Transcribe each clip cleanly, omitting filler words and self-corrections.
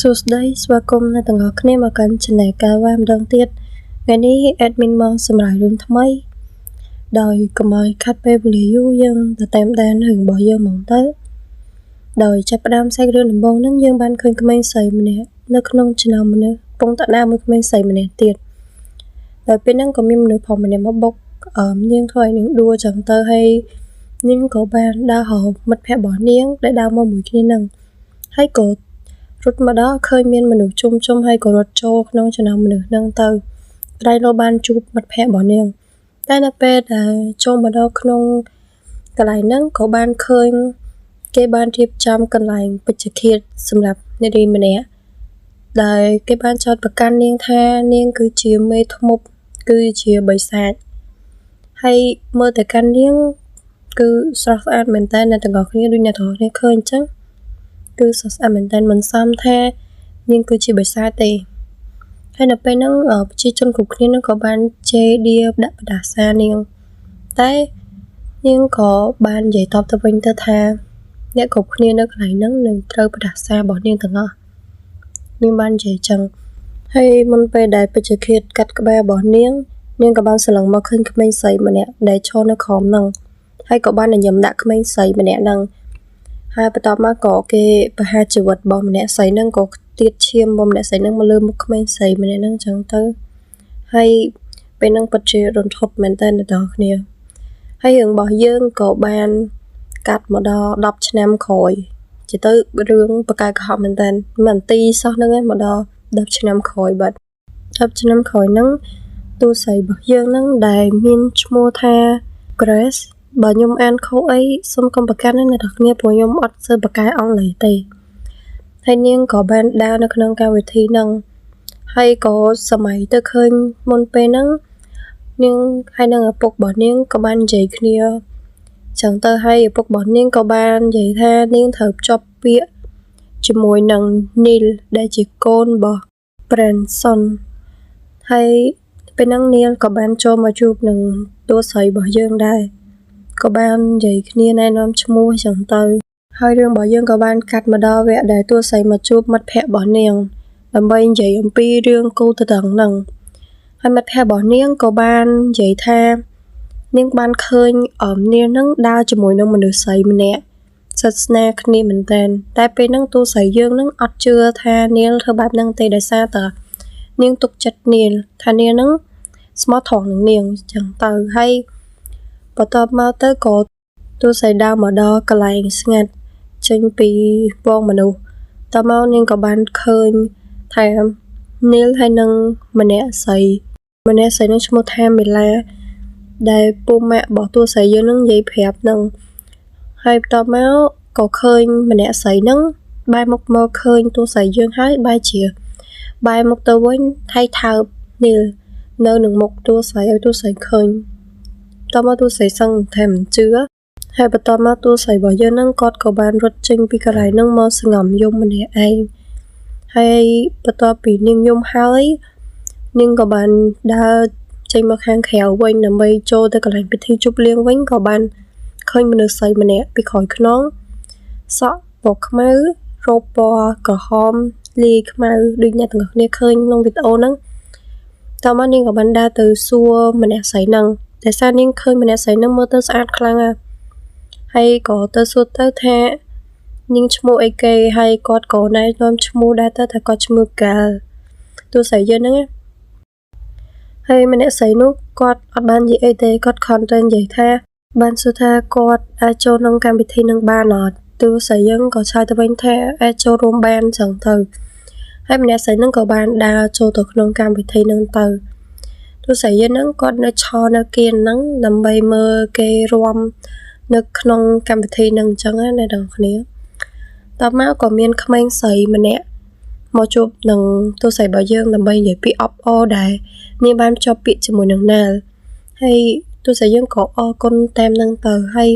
សួស្តីស្វាគមន៍អ្នកទាំងអស់គ្នាមកកាន់ Channel កាវ៉ាម្ដងទៀតថ្ងៃនេះ admin មកសម្រាប់រឿងថ្មីដោយកុំឲ្យខាត់ពេលវេលាយូរយើងទៅតាមដានរឿងរបស់យើងហ្មងទៅដោយចាប់ផ្ដើមសាច់រឿងដំបូងហ្នឹងយើងបានឃើញក្មេងស្រីម្នាក់នៅក្នុងចំណោមមនុស្សពងតដើមមួយក្មេងស្រីម្នាក់ទៀតដោយពេលហ្នឹងក៏មានមនុស្សប្រុសម្នាក់មកបុកនាងធ្វើឲ្យនាងដួលចឹងទៅហើយនាងក៏បានដើររកមិត្តភក្តិរបស់នាងដែលដើរមកមួយគ្នាហ្នឹងហើយក៏រត់មកដល់ឃើញមានមនុស្សជុំជុំហើយក៏រត់ចូលក្នុងចំណោមមនុស្សហ្នឹងទៅក្រែងលោបានជួបមិត្តភក្តិរបស់នាងតែនៅពេលដែលចូលមកដល់ក្នុងកន្លែងហ្នឹងក៏បានឃើញគេបានរៀបចំកន្លែងពេជ្ឈឃាតសម្រាប់នារីម្នាក់ដែលគេបានចោទប្រកាន់នាងថានាងគឺជាមេធ្មប់គឺជាបិសាចហើយមើលទៅកាន់នាងគឺស្រស់ស្អាតមែនតើអ្នកទាំងអស់គ្នាដូចអ្នកទាំងអស់គ្នាឃើញអញ្ចឹងគឺស្រស់ស្អាតមែនតើមិនសមថានាងគឺជាបិសាចទេហើយនៅពេលហ្នឹងប្រជាជនគ្រប់គ្នាហ្នឹងក៏បានជេរដៀបដាក់បដាសានាងតែនាងក៏បាននិយាយតបទៅវិញទៅថាអ្នកគ្រប់គ្នានៅកន្លែងហ្នឹងនឹងត្រូវបដាសារបស់នាងទាំងអស់នាងបាននិយាយចឹងហើយមុនពេលដែលពេជ្ឈឃាតកាត់ក្បាលរបស់នាងនាងក៏បានស្រឡឹងមកឃើញក្មេងស្រីម្នាក់ដែលឈរនៅក្រោមហ្នឹងហើយក៏បានញញឹមដាក់ក្មេងស្រីម្នាក់ហ្នឹងហើយបន្ទាប់មកក៏គេប្រហារជីវិតរបស់ម្នាក់ស្រីហ្នឹងក៏ទៀតឈាមរបស់ម្នាក់ស្រីហ្នឹងមកលើមុខក្មេងស្រីម្នាក់ហ្នឹងចឹងទៅហើយពេលហ្នឹងពិតជារន្ធត់មែនតើអ្នកទាំងគ្នាហើយរឿងរបស់យើងក៏បានកាត់មកដល់10ឆ្នាំក្រោយជាទៅរឿងបកកែកុហកមែនតើមិនទីសោះហ្នឹងឯងមកដល់10ឆ្នាំក្រោយបាត់10ឆ្នាំក្រោយហ្នឹងតួស្រីរបស់យើងហ្នឹងដែលមានឈ្មោះថា Grace បើខ្ញុំអានខុសអីសូមកុំប្រកាន់ណាអ្នកទាំងគ្នាព្រោះខ្ញុំអត់សូវបកកែអង់គ្លេសទេហើយនាងក៏បានដើរនៅក្នុងកម្មវិធីហ្នឹងហើយក៏សម័យទៅឃើញមុនពេលហ្នឹងនាងហើយនឹងឪពុករបស់នាងក៏បាននិយាយគ្នាចឹងទៅហើយឪពុករបស់នាងក៏បាននិយាយថានាងត្រូវភ្ជាប់ពាក្យជាមួយនឹង Neil ដែលជាកូនរបស់ Branson ហើយពេលហ្នឹង Neil ក៏បានចូលមកជួបនឹងតួស្រីរបស់យើងដែរក៏បាននិយាយគ្នាណែនាំឈ្មោះចឹងទៅហើយរឿងរបស់យើងក៏បានកាត់មកដល់វគ្គដែលតួស្រីមកជួបមិត្តភក្តិរបស់នាងដើម្បីនិយាយអំពីរឿងគូទៅដល់ហ្នឹងហើយមិត្តភក្តិរបស់នាងក៏បាននិយាយថានាងបានឃើញនាងនឹងដើរជាមួយនឹងមនុស្សស្រីម្នាក់សិតស្នាគ្នាមែនតើតែពេលហ្នឹងតួស្រីយើងនឹងអត់ជឿថានាងធ្វើបែបហ្នឹងទេដោយសារតែនាងទុកចិត្តនាងថានាងនឹងស្មោះត្រង់នឹងនាងចឹងទៅហើយបន្ទាប់មកទៅក៏តួស្រីដើរមកដល់កន្លែងស្ងាត់ចេញពីហ្វូងមនុស្សតមកនាងក៏បានឃើញថានាលហើយនឹងម្នាក់ស្រីម្នាក់ស្រីនឹងឈ្មោះថាមីឡាដែលពូម៉ាក់របស់តួស្រីយើងនឹងនិយាយប្រាប់នឹងហើយបន្ទាប់មកក៏ឃើញម្នាក់ស្រីនឹងបែរមុខមកឃើញតួស្រីយើងហើយបែរជាបែរមុខទៅវិញថៃថើបនាលនៅនឹងមុខតួស្រីឲ្យតួស្រីឃើញតមកតួស្រីសឹងតែមិនជឿហើយបន្ទាប់មកតួស្រីរបស់យើងនឹងគាត់ក៏បានរត់ចេញពីកន្លែងនឹងមកសង្ងំយំម្នាក់ឯងហើយបន្ទាប់ពីនាងយំហើយនាងក៏បានដើរចេញមកខាងក្រៅវិញដើម្បីចូលទៅកន្លែងពិធីជប់លៀងវិញក៏បានឃើញមនុស្សស្រីម្នាក់ពីក្រោយខ្នងសក់ពណ៌ខ្មៅរ៉ូបពណ៌ក្រហមលាយខ្មៅដូចអ្នកទាំងអស់គ្នាឃើញក្នុងវីដេអូហ្នឹងតមកនាងក៏បានដើរទៅសួរម្នាក់ស្រីហ្នឹងតែសារនាងឃើញម្នាក់ស្រីហ្នឹងមើលទៅស្អាតខ្លាំងណាស់ហើយក៏ទៅសួរទៅថានាងឈ្មោះអីគេហើយគាត់ក៏ណែនាំឈ្មោះដែរទៅថាគាត់ឈ្មោះកាលតួស្រីយើងហ្នឹងហើយម្នាក់ស្រីនោះគាត់អត់បាននិយាយអីទេគាត់គ្រាន់តែនិយាយថាបានសួរថាគាត់អាចចូលក្នុងកម្មវិធីនឹងបានអត់តួស្រីយើងក៏ឆ្លើយទៅវិញថាអាចចូលរួមបានចឹងទៅហើយម្នាក់ស្រីនឹងក៏បានដើរចូលទៅក្នុងកម្មវិធីនឹងទៅតួស្រីយើងនឹងគាត់នៅឈរនៅគៀនហ្នឹងដើម្បីមើលគេរាំនៅក្នុងកម្មវិធីនឹងអញ្ចឹងណាអ្នកទាំងគ្នាតមកក៏មានក្មេងស្រីម្នាក់មកជួបនឹងតួស្រីរបស់យើងដើម្បីនិយាយពីអបអរដែលនាងបានភ្ជាប់ពាក្យជាមួយនឹងណាលហើយតួស្រីយើងក៏អរគុណតាមនឹងទៅហើយ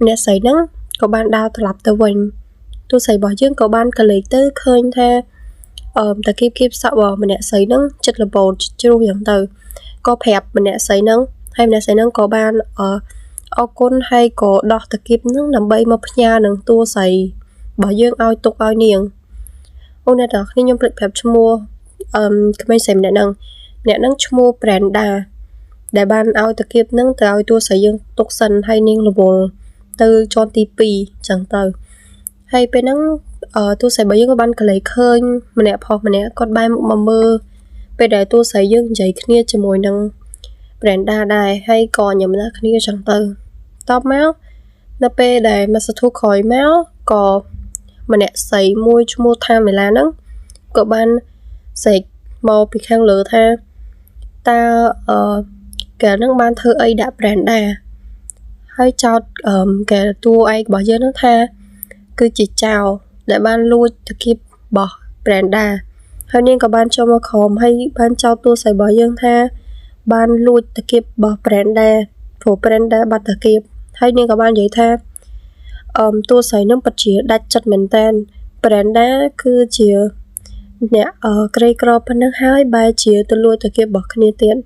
ម្នាក់ស្រីហ្នឹងក៏បានដើរត្រឡប់ទៅវិញតួស្រីរបស់យើងក៏បានកលេចទៅឃើញថាតាគៀបគៀបសក់របស់ម្នាក់ស្រីហ្នឹងចិត្តរបូតជ្រុះយ៉ាងទៅក៏ប្រាប់ម្នាក់ស្រីហ្នឹងហើយម្នាក់ស្រីហ្នឹងក៏បានអរគុណហើយក៏ដោះតាគៀបហ្នឹងដើម្បីមកផ្ញើនឹងតួស្រីរបស់យើងឲ្យទុកឲ្យនាង អូអ្នកទាំងអស់គ្នាខ្ញុំភ្លេចប្រាប់ឈ្មោះអឺក្មេងស្រីម្នាក់ហ្នឹងម្នាក់ហ្នឹងឈ្មោះ Brenda ដែលបានឲ្យតាគៀបហ្នឹងទៅឲ្យតួស្រីយើងទុកសិនហើយនាងរវល់ទៅជាន់ទី2ចឹងទៅហើយពេលហ្នឹងតួស្រីរបស់យើងក៏បានកលេឃើញម្នាក់ផុសម្នាក់គាត់បែរមុខមកមើលពេលដែលតួស្រីយើងនិយាយគ្នាជាមួយនឹង Brenda ដែរហើយក៏ញ៉ាំណាគ្នាចឹងទៅតបមកនៅពេលដែលមកសធុក្រោយមកក៏ម្នាក់ស្រីមួយឈ្មោះថាមេឡាហ្នឹងក៏បានស្រែកមកពីខាងលើថាតើអឺកែហ្នឹងបានធ្វើអីដាក់ Brenda ហើយចោតកែតួឯករបស់យើងហ្នឹងថាគឺជាចោរដែលបានលួចតាគៀបរបស់ Brenda ហើយនាងក៏បានចូលមកក្រោមហើយបានចោទតួស្រីរបស់យើងថាបានលួចតាគៀបរបស់ Brenda ព្រោះ Brenda បាត់តាគៀបហើយនាងក៏បាននិយាយថាតួស្រីនឹងពិតជាដាច់ចិត្តមែនតើ Brenda គឺជាអ្នកក្រីក្រប៉ុណ្ណឹងហើយបែរជាទៅលួចតាគៀបរបស់គ្នាទៀត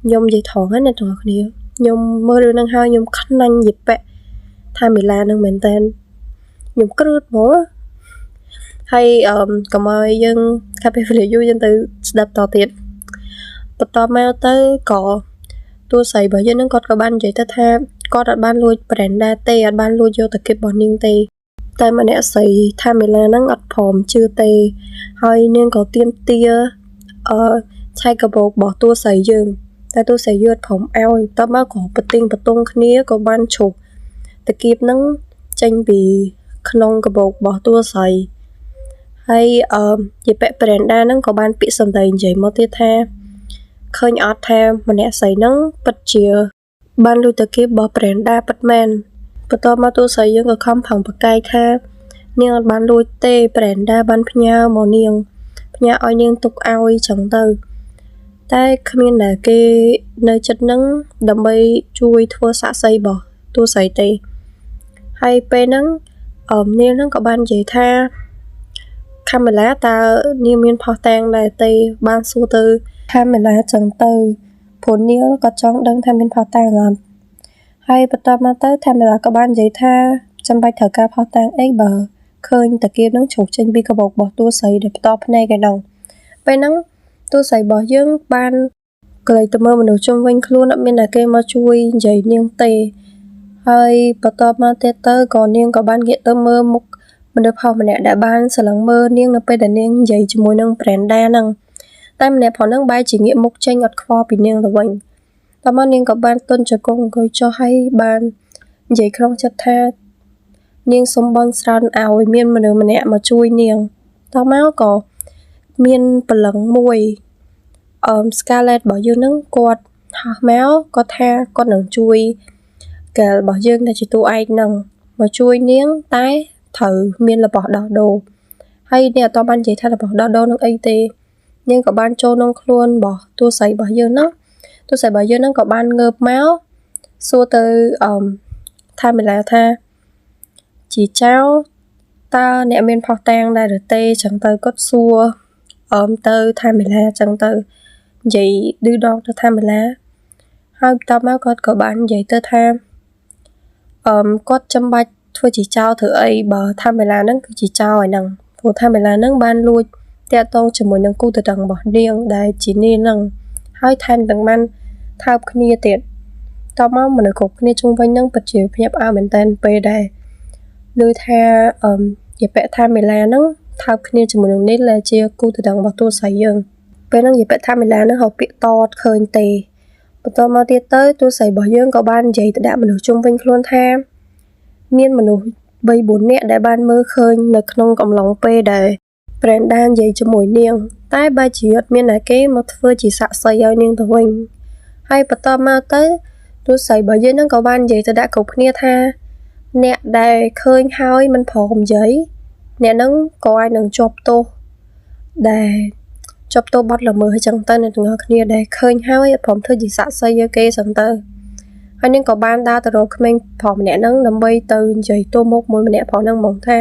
ខ្ញុំនិយាយថងណាអ្នកទាំងអស់គ្នាខ្ញុំមើលរឿងហ្នឹងហើយខ្ញុំខ្នាញ់យិប៉ថាមីឡានឹងមែនតើខ្ញុំគ្រូតហ្មងហើយកុំឲ្យយើងខាត់ពេលវេលាយូរយើងទៅស្ដាប់តទៀតបន្តមកទៅក៏តួស្រីរបស់យើងនឹងគាត់ក៏បាននិយាយទៅថាគាត់អត់បានលួច Brenda ទេអត់បានលួចយកតាគៀបរបស់នាងទេតែម្នាក់ស្រីថាមីឡាហ្នឹងអត់ព្រមជឿទេហើយនាងក៏ទាមទារឆែកកាបូបរបស់តួស្រីយើងតែតួស្រីយើងអត់ព្រមឲ្យតមកក៏ប្រទៀងប្រទង់គ្នាក៏បានជ្រុះតាគៀបហ្នឹងចេញពីក្នុងកាបូបរបស់តួស្រីហើយយិប៉ Brenda ហ្នឹងក៏បានពាក្យសម្ដីនិយាយមកទៀតថាឃើញអត់ថាម្នាក់ស្រីហ្នឹងពិតជាបានលួចតាគៀបរបស់ Brenda ពិតមែនបន្ទាប់មកតួស្រីយើងក៏ខំប្រឹងប្រកែកថានាងអត់បានលួចទេ Brenda បានផ្ញើមកនាងផ្ញើឲ្យនាងទុកឲ្យចឹងទៅតែគ្មានដែលគេនៅចិត្តហ្នឹងដើម្បីជួយធ្វើសាក្សីរបស់តួស្រីទេហើយពេលហ្នឹងនាងហ្នឹងក៏បាននិយាយថាកាមេឡាតើនាងមានផុសតាងដែរទេបានសួរទៅកាមេឡាចឹងទៅព្រោះនាងក៏ចង់ដឹងថាមានផុសតាងអត់ហើយបន្ទាប់មកទៅកាមេឡាក៏បាននិយាយថាចាំបាច់ត្រូវការផុសតាងអីបើឃើញតាគៀបនឹងជ្រុះចេញពីកាបូបរបស់តួស្រីដែលផ្ទាល់ភ្នែកឯនោះពេលហ្នឹងតួស្រីរបស់យើងបានក៏លេចទៅមើលមនុស្សជុំវិញខ្លួនអត់មានតែគេមកជួយនិយាយនាងទេហើយបន្ទាប់មកទៀតទៅក៏នាងក៏បានងាកទៅមើលមុខមនុស្សប្រុសម្នាក់ដែលបានស្រឡឹងមើលនាងនៅពេលដែលនាងនិយាយជាមួយនឹង Brenda ហ្នឹងតែម្នាក់ប្រុសហ្នឹងបែរជាងាកមុខចេញអត់ខ្វល់ពីនាងទៅវិញតមកនាងក៏បានទន់ជង្គង់អង្គុយចុះហើយបាននិយាយក្នុងចិត្តថានាងសុំបន់ស្រន់ឲ្យមានមនុស្សម្នាក់មកជួយនាងតមកក៏មានព្រលឹងមួយScarlett របស់យើងហ្នឹងគាត់ហោះមកគាត់ថាគាត់នឹងជួយហ្គេលរបស់យើងដែលជាតួឯកហ្នឹងមកជួយនាងតែត្រូវមានរបស់ដោះដូរហើយនាងអត់បាននិយាយថារបស់ដោះដូរនឹងអីទេនាងក៏បានចូលក្នុងខ្លួនរបស់តួស្រីរបស់យើងហ្នឹងតួស្រីរបស់យើងហ្នឹងក៏បានងើបមកសួរទៅថាមេឡាថាជាចៅតើអ្នកមានផុសតាងដែរឬទេចឹងទៅគាត់សួរទៅថាមេឡាចឹងទៅនិយាយឌឺដងទៅថាមេឡាហើយបន្ទាប់មកគាត់ក៏បាននិយាយទៅថាគាត់ចាំបាច់ធ្វើជាចោលធ្វើអីបើថាមេឡាហ្នឹងគឺជាចោលឯហ្នឹងព្រោះថាមេឡាហ្នឹងបានលួចតាក់ទងជាមួយនឹងគូតតឹងរបស់នាងដែលជានាងហ្នឹងហើយថែមទាំងបានថើបគ្នាទៀតតមកមនុស្សគ្រប់គ្នាជុំវិញហ្នឹងពិតជាភ្ញាក់ផ្អើលមែនតើពេលដែលឮថាយិប៉ថាមេឡាហ្នឹងថើបគ្នាជាមួយនឹងនេះដែលជាគូតតឹងរបស់តួស្រីយើងពេលហ្នឹងយិប៉ថាមេឡាហ្នឹងហៅពាក្យតតឃើញទេបន្តមកទៀតទៅតួស្រីរបស់យើងក៏បាននិយាយទៅដាក់មនុស្សជុំវិញខ្លួនថាមានមនុស្ស3 4នាក់ដែលបានមើលឃើញនៅក្នុងកំឡុងពេលដែល Brenda និយាយជាមួយនាងតែបែរជាអត់មានអ្នកគេមកធ្វើជាសាក្សីឲ្យនាងទៅវិញហើយបន្តមកទៅតួស្រីរបស់យើងហ្នឹងក៏បាននិយាយទៅដាក់គ្រប់គ្នាថាអ្នកដែលឃើញហើយមិនព្រមនិយាយអ្នកហ្នឹងក៏អាចនឹងជាប់ទោសដែលជាប់ទោសបទល្មើសអញ្ចឹងទៅអ្នកទាំងអស់គ្នាដែលឃើញហើយអត់ព្រមធ្វើជាសាក្សីឲ្យគេអញ្ចឹងទៅហើយនាងក៏បានដើរទៅរកក្មេងប្រុសម្នាក់ហ្នឹងដើម្បីទៅនិយាយទោសមុខមួយម្នាក់ប្រុសហ្នឹងហ្មងថា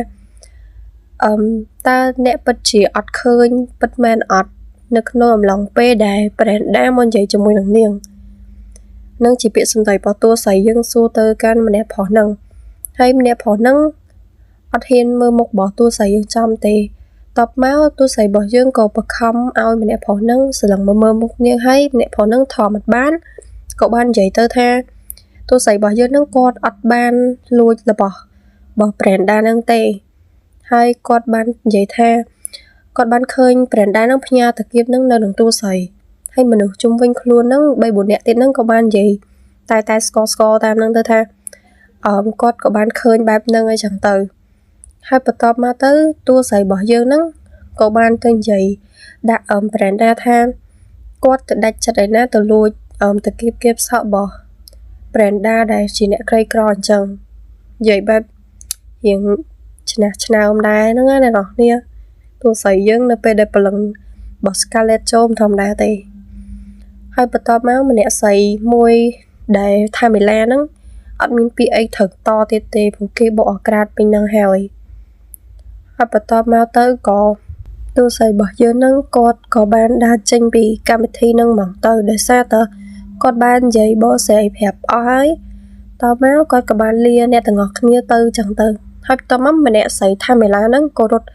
តើអ្នកពិតជាអត់ឃើញពិតមែនអត់នៅក្នុងអំឡុងពេលដែល Brenda មកនិយាយជាមួយនឹងនាងនឹងជាពាក្យសម្ដីរបស់តួស្រីយើងសួរទៅកាន់ម្នាក់ប្រុសហ្នឹងហើយម្នាក់ប្រុសហ្នឹងអត់ហ៊ានមើលមុខរបស់តួស្រីយើងចំទេត តបមកតួស្រីរបស់យើងក៏បខំឲ្យម្នាក់ប្រុសហ្នឹងស្រឡឹងមកមើលមុខនាងហើយម្នាក់ប្រុសហ្នឹងថមអត់បានក៏បាននិយាយទៅថាតួស្រីរបស់យើងហ្នឹងគាត់អត់បានលួចរបស់របស់ Brenda ហ្នឹងទេហើយគាត់បាននិយាយថាគាត់បានឃើញ Brenda ហ្នឹងផ្ញើតាគៀបហ្នឹងនៅនឹងតួស្រីហើយមនុស្សជុំវិញខ្លួនហ្នឹង3 4នាក់ទៀតហ្នឹងក៏បាននិយាយតែស្កស្កតាមហ្នឹងទៅថាគាត់ក៏បានឃើញបែបហ្នឹងអីចឹងទៅហើយបន្ទាប់មកទៅតួស្រីរបស់យើងហ្នឹងក៏បានទៅនិយាយដាក់Brenda ថាគាត់ទៅដាច់ចិត្តឯណាទៅលួចតាគៀបគៀបសក់របស់ Brenda ដែលជាអ្នកក្រីក្រអញ្ចឹងនិយាយបែបរៀងឆ្នះឆ្នើមដែរហ្នឹងណាអ្នកនរគ្នាតួស្រីយើងនៅពេលដែលព្រលឹងរបស់ Scarlett ចូលមិនធម្មតាទេហើយបន្ទាប់មកម្នាក់ស្រីមួយដែលថាមីឡាហ្នឹងអត់មានពាក្យអីត្រូវតទៀតទេព្រោះគេបកអាក្រាតពេញហ្នឹងហើយហើយបន្ទាប់មកទៅក៏តួស្រីរបស់យើងហ្នឹងគាត់ក៏បានដើរចេញពីកម្មវិធីហ្នឹងហ្មងទៅដោយសារតើគាត់បាននិយាយបកស្រាយប្រាប់អស់ហើយតមកគាត់ក៏បានលាអ្នកទាំងអស់គ្នាទៅចឹងទៅហើយបន្ទាប់មកម្នាក់ស្រីថាមីឡាហ្នឹងក៏រត់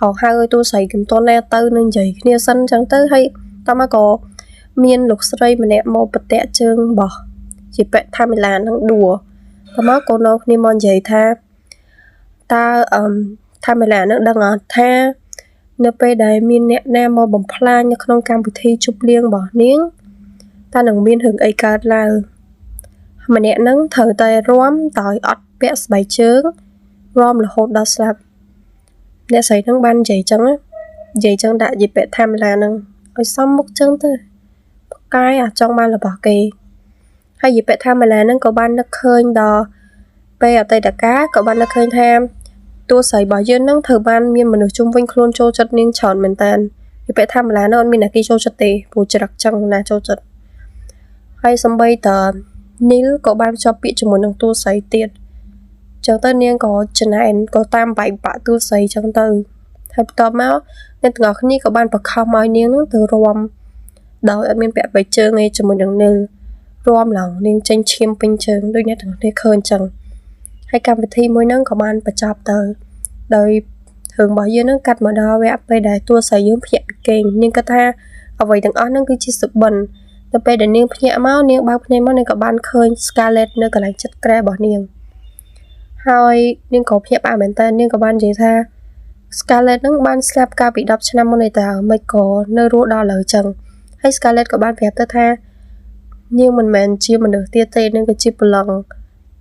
ហៅហៅឲ្យតួស្រីកំតនណាទៅនឹងនិយាយគ្នាសិនចឹងទៅហើយតមកក៏មានលោកស្រីម្នាក់មកប្រតាក់ជើងរបស់ជាប៉ថាមីឡាហ្នឹងដួលតមកក៏នាំគ្នាមកនិយាយថាតើថាមីឡាហ្នឹងដឹងអត់ថានៅពេលដែលមានអ្នកណាមកបំផ្លាញនៅក្នុងកម្មវិធីជប់លៀងរបស់នាងតើនឹងមានរឿងអីកើតឡើងម្នាក់ហ្នឹងត្រូវតែរាំដោយអត់ពាក់ស្បែកជើងរាំរហូតដល់ស្លាប់អ្នកស្រីហ្នឹងបាននិយាយចឹងណានិយាយចឹងដាក់យីប៉ថាមីឡាហ្នឹងឲ្យសមមុខចឹងទៅផ្កាយអាចង់បានរបស់គេហើយយីប៉ថាមីឡាហ្នឹងក៏បាននឹកឃើញដល់ពេលអតីតកាលក៏បាននឹកឃើញថាតួស្រីរបស់យើងហ្នឹងត្រូវបានមានមនុស្សជុំវិញខ្លួនចូលចិត្តនាងច្រើនមែនតើយីប៉ថាមីឡាហ្នឹងអត់មានអ្នកគេចូលចិត្តទេព្រោះច្រឹកចឹងណាចូលចិត្តហើយសំបីតនីលក៏បានភ្ជាប់ពាក្យជាមួយនឹងតួស្រីទៀតចឹងទៅនាងក៏ចំណែនក៏តាមបែកបាក់តួស្រីចឹងទៅហើយបន្ទាប់មកអ្នកទាំងអស់គ្នាក៏បានបខំឲ្យនាងនឹងទៅរាំដោយអត់មានពាក់បៃជើងឯងជាមួយនឹងនីលរាំឡើងនាងចេញឈាមពេញជើងដូចអ្នកទាំងអស់គ្នាឃើញចឹងហើយកម្មវិធីមួយហ្នឹងក៏បានបញ្ចប់ទៅដោយរឿងរបស់យើងហ្នឹងកាត់មកដល់វគ្គពេលដែលតួស្រីយើងភ្ញាក់ពីគេងនាងគិតថាអ្វីទាំងអស់ហ្នឹងគឺជាសុបិនទៅពេលដែលនាងភ្ញាក់មកនាងបើកភ្នែកមកនាងក៏បានឃើញ Scarlett នៅកន្លែងចិត្តក្រែរបស់នាងហើយនាងក៏ភ្ញាក់ផ្អើលមែនតើនាងក៏បាននិយាយថា Scarlett ហ្នឹងបានស្លាប់កាលពី10ឆ្នាំមុនឯតើមិនក៏នៅរស់ដល់ឥឡូវចឹងហើយ Scarlett ក៏បានប្រាប់ទៅថានាងមិនមែនជាមនុស្សទៀតទេនាងក៏ជាព្រលឹង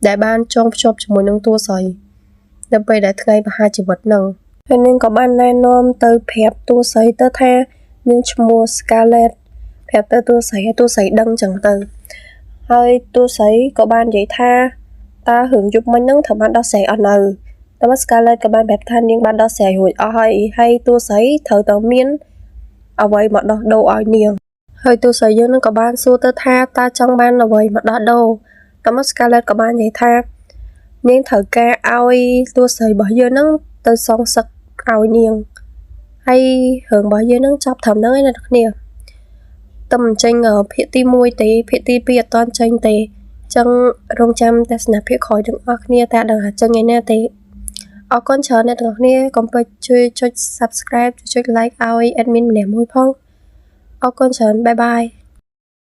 ដែលបានចងភ្ជាប់ជាមួយនឹងតួស្រីនៅពេលដែលថ្ងៃបហាជីវិតហ្នឹងហើយនាងក៏បានណែនាំទៅប្រាប់តួស្រីទៅថានាងឈ្មោះ Scarlett ប្រាប់ទៅតួស្រីឲ្យតួស្រីដឹងចឹងទៅហើយតួស្រីក៏បាននិយាយថាតើរឿងយប់មិញហ្នឹងត្រូវបានដោះស្រាយអត់នៅតែមក Scarlett ក៏បានប្រាប់ថានាងបានដោះស្រាយរួចអស់ហើយហើយតួស្រីត្រូវតែមានអ្វីមកដោះដូរឲ្យនាងហើយតួស្រីយើងនឹងក៏បានសួរទៅថាតើចង់បានអ្វីមកដោះដូរតែមក Scarlett ក៏បាននិយាយថានាងត្រូវការឲ្យតួស្រីរបស់យើងនឹងទៅសងសឹកឲ្យនាងហើយរឿងរបស់យើងនឹងចប់ត្រឹមហ្នឹងឯណាអ្នកគ្នាតែមិនចេញភាគទី1ទេភាគទី2អត់ទាន់ចេញទេចឹងរងចាំទស្សនភាពក្រោយទាំងអស់គ្នាតើដឹងថាចេញឯណាទេអរគុណច្រើនអ្នកទាំងអស់គ្នាកុំភ្លេចជួយចុច Subscribe ចុច Like ឲ្យ admin ម្នាក់មួយផងអរគុណច្រើនបាយបាយ។